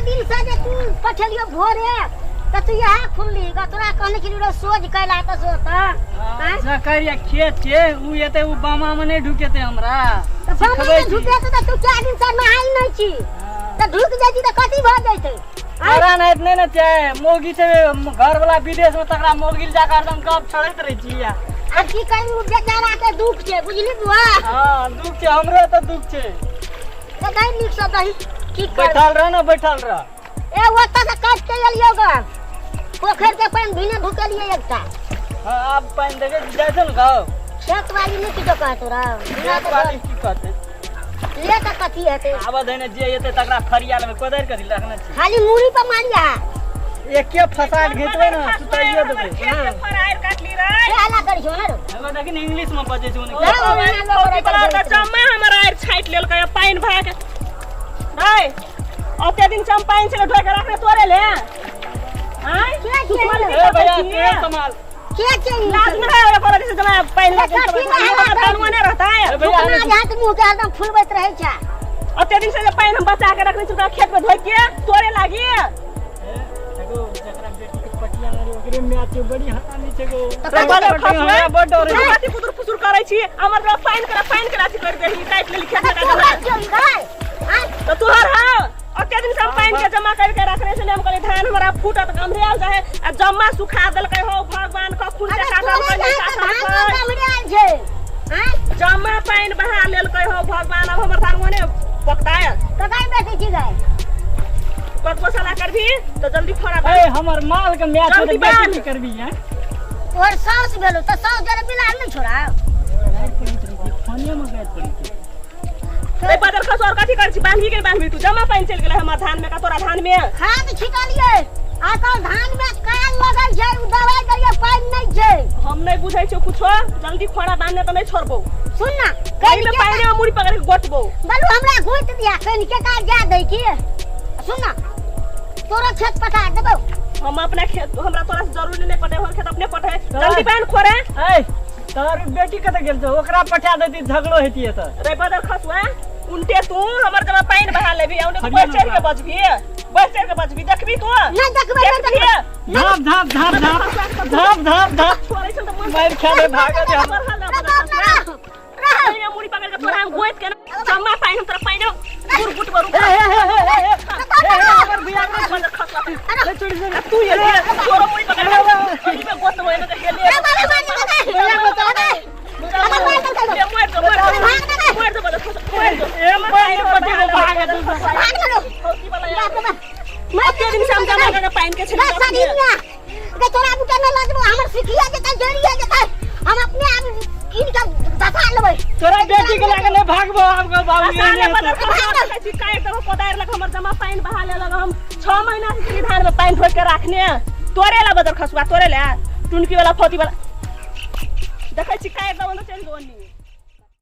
दिन से जे तू पठेलियो भोरे तऽ तू इएह खुलली ग तोरा कहने छलियो रे सोझ कैला तऽ सो तऽ आँय? जकरिया खेत छै उ एते उ बामा में नहीं ढुकेते हमरा तऽ बामा सिखबै मे छी। ढुकेतै तऽ तू 4 दिन से नहाइ नहि छी तऽ ढुक जाइ तऽ कथी भऽ जैतै आँय? तोरा नहि नहि ने छै मौगी छै घर वाला विदेश में तकरा मौगी लए जाके हरदम गप छड़ैत रहै छी आ आब की करी उ बेचारा के दुख छै बुझली बुआ हँ दुख छै हमरो तऽ दुख छै तऽ दही नीक से दही की कर बैठल रह ने बैठल रह ए ओतऽ से काटि के एलियो ग पोखरि के पानि भिने ढुकेलियै एकटा हाँ आब पानि देखे जाइ छै ने गाँव खेत वाली नहि किछो कहतो रह बिना खेत तऽ वाली की कहतै ले तऽ कथी हेतै आबऽ धैने जे एतै तकरा फरिया लेबै कोदारि कथी रखने छी खाली मूड़ी पर मारिया एके फसाद घिचबै ने सुताइयो देबै हाँ। फरार काटली रे के हल्ला करै छौ ने रौ एगो देखी ने इंग्लिश में बजै छै ओ, ओने फौजी बला तऽ जम्मा हमर आरि छाटि लेलकै पानि भा के रे ओते दिन से हम पानि छलै ढोइ के रखने तोरे ले आँय के तू छै? ए भैया तेल संभाल के छै ई? लाज नहि है ओकरा से जमा पानि लगे कथी में हल्ला करै छी? तनुआ नहि रहता है ए भैया अपना हाथ मुँह के हरदम फुलबैत रहै छै ओते दिन से जे पानि हम बचा के रखने छी ओकरा खेत में धोइ के तोरे लागी एगो जकरा बेटी के पटिया मारी ओकरे मैच छै बड़ी हरामी छै गो तऽ रे कथी बदर पटिया हमरा बड़ डर तू है कथी फुसुर फुसुर करै छी हमर जमा पानि के अथी कर देही काटि लेली खेत तऽ में तोहर छियौ ई गाय आँय? तो तोहर हौ ओते दिन से हम पानि के जमा करके रखने छलियै हम कहलियै धान हमरा फूटत गम्हरियाल जाहे आ जमा सुखा देलकै हौ भगवान कखुन से अरे काटल तोरे नहि यहाँ तऽ काटल धानो गम्हरियाल छै आँय? जमा पानि बहा लेलकै हौ भगवान अब हमर धान ओने पकताय ककरा बेचै छी गाय कतबो सलाह करबी तऽ जल्दी फड़ा ए हमर माल के मैच जल्दी होते बेटी बान्ह। की करबी हैं तोहर साउस भेलौ तऽ साउस जरे बिलार नहि छोड़ा गारि पड़ैत रहै छै फोने में गारि पड़ैत छै ए बदल खसो और कथी करै छी बान्हबी के बान्हबी तू जमा पानि चलि गेलै हमर धान में का तोरा धान में खाद छिटलियै आ तऽ धान में काल लगल छै उ दवाई देलियै पानि नहि छै हम नहि बुझै छियौ कुछो जल्दी खोड़ा बान्हने तऽ नहि छोड़बौ सुन ना कहीं में पानि में मुड़ी पकड़ के गोटबौ बलू हमरा गोइत दिया कनि के काज जा दै की सुन ना तोरो खेत पटा देबौ हम अपना खेत हमरा तोरा से जरूरी नहि पटे हमर खेत अपने पटे जल्दी बान्ह खोड़े ए तोहर बेटी कतऽ गेल छौ ओकरा पठा देती झगड़ो हेतियै तऽ रे बदर खसुआ उनटे तू हमर जमा पानि बहा लेबी आ उनटे तू बढ़ चढ़ के बजबी बढ़ चढ़ के बजबी देखबी तू नहि देखबै नहि देखबी देखबै झाप झाप झाप झाप झाप झाप झाप छोड़ै छल तऽ मन मारि खा ले भागऽ दे हमरा। हमर हाल बदर खसुआ पानि मुड़ी पकड़ के तोरा हम गोइत के ना जमा पानि हम तोरा पानि गुर गुट बरू ए, ए, ए, ए, ए, ए, ए, हमर भैया के बदर खसुआ ले छोड़ दे तू ये तोरा मुड़ी पकड़ के पानि में गोत होए ना तऽ हेले ए बाबा बाबा भैया बचा दे ले मार दो मार दो मार दो बदर खसुआ मार दो ए पानि पटी को भागऽ दे भाग ना रो फौजी वाला बाप रे बाप मैं ओते दिन से हम जमा करके पानि के छली रे सदिनिया गे तोरा बुते न लजबो हमर सिखिया जेतै जरिया जेतै हम अपने आप कीन के धसा लेबै तोरा बेटी के लागे नहीं भागबो आब के बाबू आसाने बदल कर छी काहे तरह कोदारि लग हमर जमा पानि बहा लेलक हम 6 महीना से छली धान में पानि ठोक के राखने तोरे ला बदल खसुआ तोरे ला टुनकी वाला फौती वाला देखै छी काहे दबन चलि दोनी